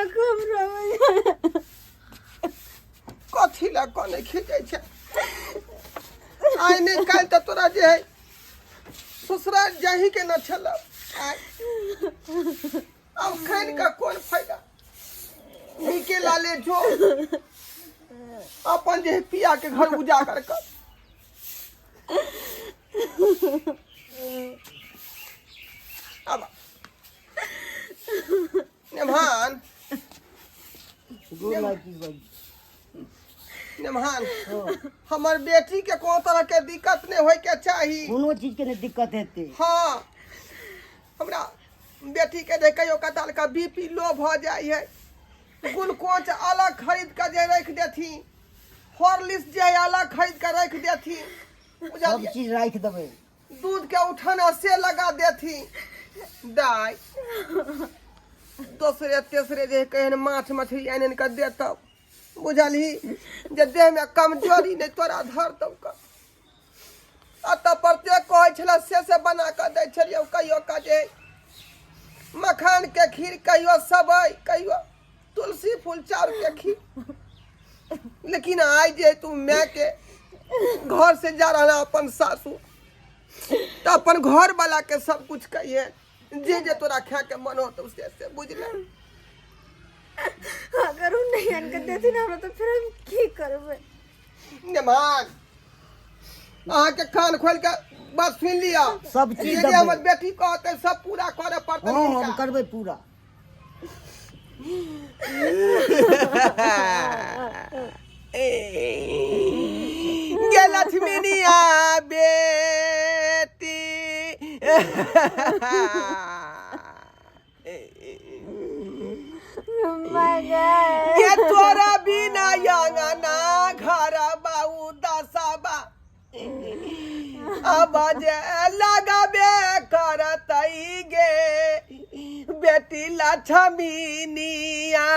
लऽ हम रहबै। कथी लए कने खींचै छै? आइ नहि काल्हि तऽ तोरा जे है ससुराल जाही के न छल। आइ आब खानि कऽ कोन फायदा? नीके लाले जो अपन जे है पिया के घर उजागर कर। अब नेमहान। गोर लागि बाबू। नेमहान, हमर बेटी के कोनो तरह के दिक्कत नहीं होय के चाही। कोनो चीज के नहीं दिक्कत हेतै। हाँ, हमरा बेटी के जे कहियो कताल का बीपी लो भ जाय है, ग्लूकोज अलग खरीद के जे रख देथिन, हॉर्लिक्स जे अलग खरीद के रख देथिन। सब बुझलियै? चीज राखि देबै। दूध के उठाना से लगा देथिन। दाय, दोसरे तेसरे जे केहन माछ मछली आनि आनि कऽ देतौ, बुझलही, जे देहमे कमजोरी नहि तोरा धरतौ। कऽ एतऽ प्रत्येक कहै छलै से से बना कऽ दै छलियै। कहियो कऽ जे मखान के खीर, कहियो सबै, कहियो तुलसी फूल चाउर के खीर। लेकिन आइ जे तू माय के घर से जा रहा अपन सासू, तऽ अपन घर वाला के सब कुछ कहिए, जे जे तोरा खाए के मन होतौ से से, बुझले? अगर उ नहीं आन के देथिन हमरा तऽ फेर हम की करबै? नेमान, अहाँके कान खोल के बात सुनि लिअ। सब चीज जे जे देबै। हमर बेटी कहतै सब पूरा करे पड़तै। हँ, हम हिनका। करबै पूरा। गे लक्ष्मीनिया बेटी, गे तोरा बिना अंगना घर बाऊ दसबा, अब जे लगाबे करतई गे बेटी लक्ष्मीनिया।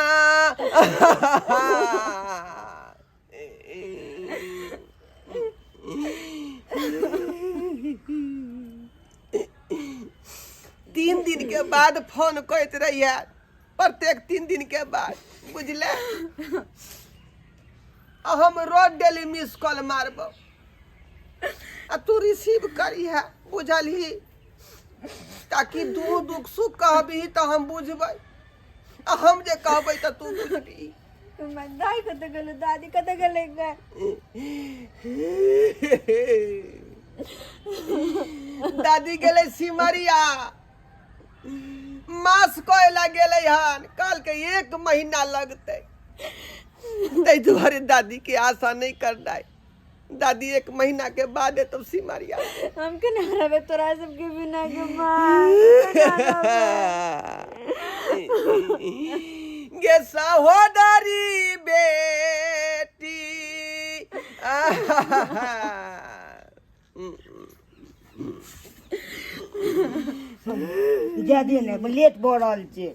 3 दिन के बाद फोन करैत रहिए, प्रत्येक 3 दिन के बाद, बुझले? आ हम रोज डेली मिस कॉल मारबो आ तू रिसीव करी है, बुझलही? ताकि तू दुख सुख कहबही तऽ हम बुझबै आ हम जे कहबै तऽ तू बुझबही। दाई कतऽ गेलै? दादी कतऽ गेलै गे? दादी गेलै सिमरिया, मास कोयला गेलै हन। कहलकै एक महीना लगतै। ताहि दुआरे दादी के आशा नहीं करनाइ। दादी एक महीना के बाद एतौ सिमरिया। हम केना रहबै तोरा सबके बिना के माँ? केना रहबै? गे सहोदरी बेटी। जाय दियौ ने, लेट भऽ रहल छै।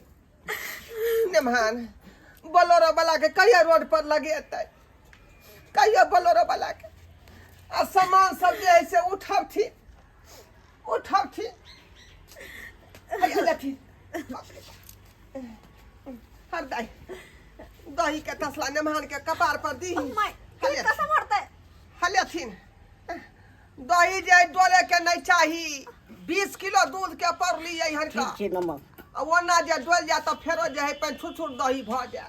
नेमहान, बोलेरो वाला के कहिया रोड पर लगेतै? कहिया बोलेरो वाला के? आ सामान सब जे है से उठबथिन, उठबथिन। हैया लेथिन। बाप रे बाप। हर दाई, दही के तसला नेमहान के कपार पर दी। माय, कसम हटतै। हलेथिन। दही जे डोले के नहीं चाही। 20 किलो दूध के पड़ली हन का। ठीक छै नमक। आ ओना जे डोल जाय तऽ फेरो जे है पानि छुछुर दही भऽ जाय।